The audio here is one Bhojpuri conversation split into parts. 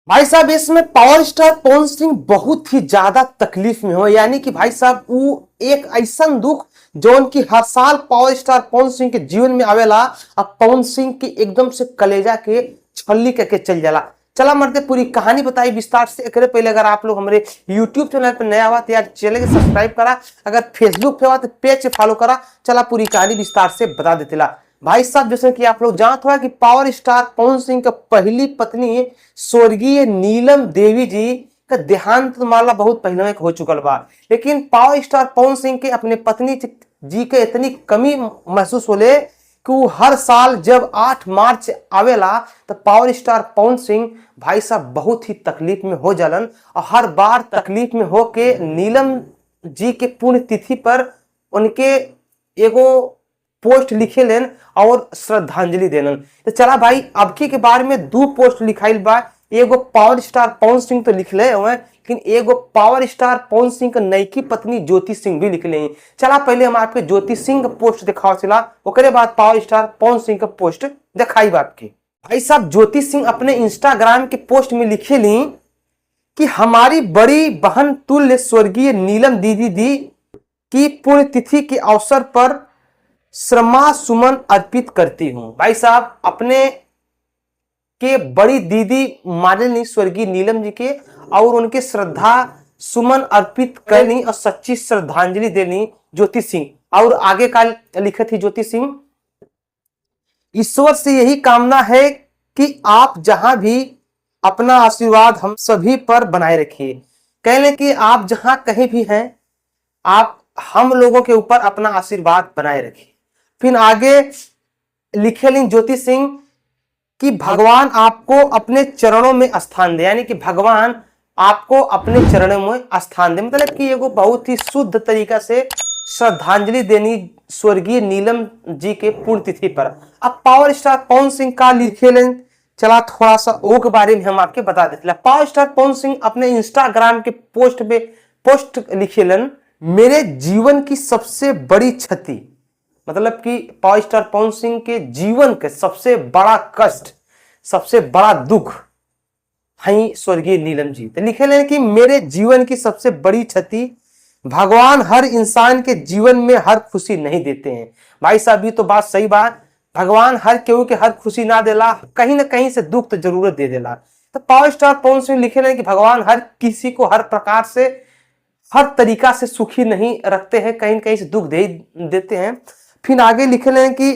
भाई साहब इसमें पावर स्टार पवन सिंह बहुत ही ज्यादा तकलीफ में हो, यानी कि भाई साहब वो एक ऐसा दुख जौन की हर साल पावर स्टार पवन सिंह के जीवन में आवेला और पवन सिंह के एकदम से कलेजा के छल्ली करके चल जाला। चला मरते पूरी कहानी बताई विस्तार से। एकरे पहले अगर आप लोग हमारे YouTube channel पर नया हुआ तो यार चैनल के सब्सक्राइब करा, अगर फेसबुक पे हुआ तो पेज फॉलो करा। चला पूरी कहानी विस्तार से बता देते। भाई साहब जैसे कि आप लोग जानते हो कि पावर स्टार पवन सिंह का पहली पत्नी स्वर्गीय नीलम देवी जी का देहांत मामला बहुत पहले हो चुकल बा, लेकिन पावर स्टार पवन सिंह के अपने पत्नी जी के इतनी कमी महसूस होले कि वो हर साल जब 8 मार्च आवेला तो पावर स्टार पवन सिंह भाई साहब बहुत ही तकलीफ में हो जालन और हर बार तकलीफ में होके नीलम जी के पुण्यतिथि पर उनके एगो पोस्ट लिखे लेन और श्रद्धांजलि देलन। तो चला भाई अबकी के बारे में 2 पोस्ट लिखाइल बा, एगो पावर स्टार पवन सिंह तो लिखले हुए, लेकिन एगो पावर स्टार पवन सिंह का नईकी पत्नी ज्योति सिंह भी लिखले हैं। चला पहले हम आपके ज्योति सिंह का पोस्ट दिखाओ चला, ओकरे बाद पावर स्टार पवन सिंह का पोस्ट दिखाई आपके। भाई साहब ज्योति सिंह अपने इंस्टाग्राम के पोस्ट में लिखे ली कि हमारी बड़ी बहन तुल्य स्वर्गीय नीलम दीदी दी की पुण्यतिथि के अवसर पर श्रमा सुमन अर्पित करती हूं। भाई साहब अपने के बड़ी दीदी माननी स्वर्गीय नीलम जी के और उनके श्रद्धा सुमन अर्पित करनी और सच्ची श्रद्धांजलि देनी ज्योति सिंह। और आगे का लिखत थी ज्योति सिंह, ईश्वर से यही कामना है कि आप जहां भी अपना आशीर्वाद हम सभी पर बनाए रखिए। कहने कि आप जहां कहीं भी हैं आप हम लोगों के ऊपर अपना आशीर्वाद बनाए रखिए। फिर आगे लिखे ली ज्योति सिंह कि भगवान आपको अपने चरणों में स्थान दे, यानी कि भगवान आपको अपने चरणों में स्थान दे। मतलब कि एगो बहुत ही शुद्ध तरीका से श्रद्धांजलि देनी स्वर्गीय नीलम जी के पुण्यतिथि पर। अब पावर स्टार पवन सिंह का लिखे लें, चला थोड़ा सा वो के बारे में हम आपके बता देते हैं। पावर स्टार पवन सिंह अपने इंस्टाग्राम के पोस्ट में पोस्ट लिखे लन, मेरे जीवन की सबसे बड़ी क्षति, मतलब कि पावर स्टार पवन सिंह के जीवन के सबसे बड़ा कष्ट, सबसे बड़ा दुख है स्वर्गीय नीलम जी। तो लिखे लें कि मेरे जीवन की सबसे बड़ी क्षति, भगवान हर इंसान के जीवन में हर खुशी नहीं देते हैं। भाई साहब ये तो बात सही बात, भगवान हर केहू के हर खुशी ना देला, कहीं ना कहीं से दुख तो जरूर दे देला। तो पावर स्टार पवन सिंह लिखे लें कि भगवान हर किसी को हर प्रकार से हर तरीका से सुखी नहीं रखते हैं, कहीं ना कहीं से दुख दे देते हैं। फिर आगे लिखे लें कि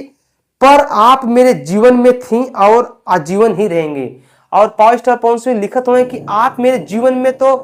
पर आप मेरे जीवन में थी और आजीवन ही रहेंगे। और पावर स्टार पवन सिंह लिखत हुए कि आप मेरे जीवन में तो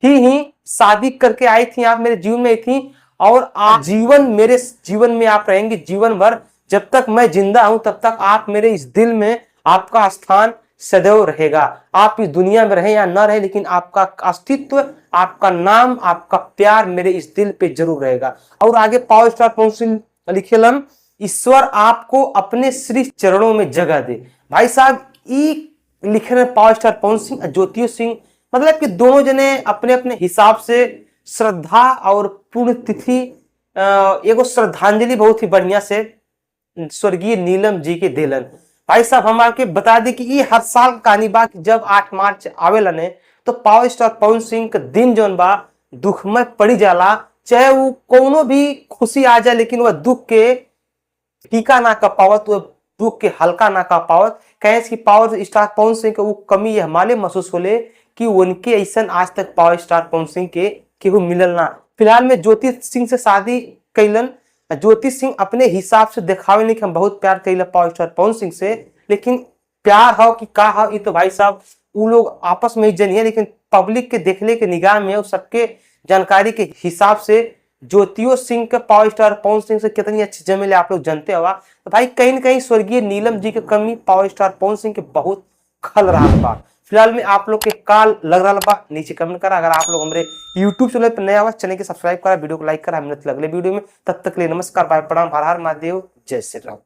ही शादी करके आई थी, आप मेरे जीवन में थी और आजीवन मेरे जीवन में आप रहेंगे जीवन भर, जब तक मैं जिंदा हूं तब तक आप मेरे इस दिल में आपका स्थान सदैव रहेगा। आप इस दुनिया में रहे या न रहे, लेकिन आपका अस्तित्व, आपका नाम, आपका प्यार मेरे इस दिल पे जरूर रहेगा। और आगे पावर स्टार पवन सिंह लिखेलन, ईश्वर आपको अपने श्री चरणों में जगह दे। भाई साहब ई लिखे रहे पावर स्टार पवन सिंह और ज्योति सिंह, मतलब कि दोनों जने अपने अपने हिसाब से श्रद्धा और पुण्यतिथि एगो श्रद्धांजलि बहुत ही बढ़िया से स्वर्गीय नीलम जी के देलन। भाई साहब हम आपके बता दी कि ये हर साल कहानी बा कि जब 8 मार्च आवेला ने तो पावर स्टार पवन सिंह के दिन जौन बा दुखमय पड़ी जाला, चाहे वो कोनो भी खुशी आ जाए लेकिन वह दुख के टीका ना कर पावत, वो दुख के हल्का ना कर पावत। कहे कि पावर स्टार पवन सिंह के वो कमी हमारे महसूस होले कि उनके ऐसा आज तक पावर स्टार पवन सिंह के केहू मिलल ना। फिलहाल में ज्योति सिंह से शादी कैलन, ज्योति सिंह अपने हिसाब से दिखावे नहीं कि हम बहुत प्यार कैला पावर स्टार पवन सिंह से, लेकिन प्यार हो कि का हो ये तो भाई साहब वो लोग आपस में ही जनिए, लेकिन पब्लिक के देखने के निगाह में और सबके जानकारी के हिसाब से ज्योतियो सिंह के पावर स्टार पवन सिंह से कितनी अच्छी जमेले आप लोग जानते हो। तो भाई कहीं ना कहीं स्वर्गीय नीलम जी के कमी पावर स्टार पवन सिंह के बहुत खल रहा बा। फिलहाल में आप लोग के काल लग रहा बा नीचे कमेंट करा। अगर आप लोग हमारे यूट्यूब चैनल पर नया हुआ चैनल के सब्सक्राइब करा, वीडियो को लाइक करा। हम अगले वीडियो में, तब तक के लिए नमस्कार, बाय, प्रणाम, हर हर महादेव, जय श्री राम।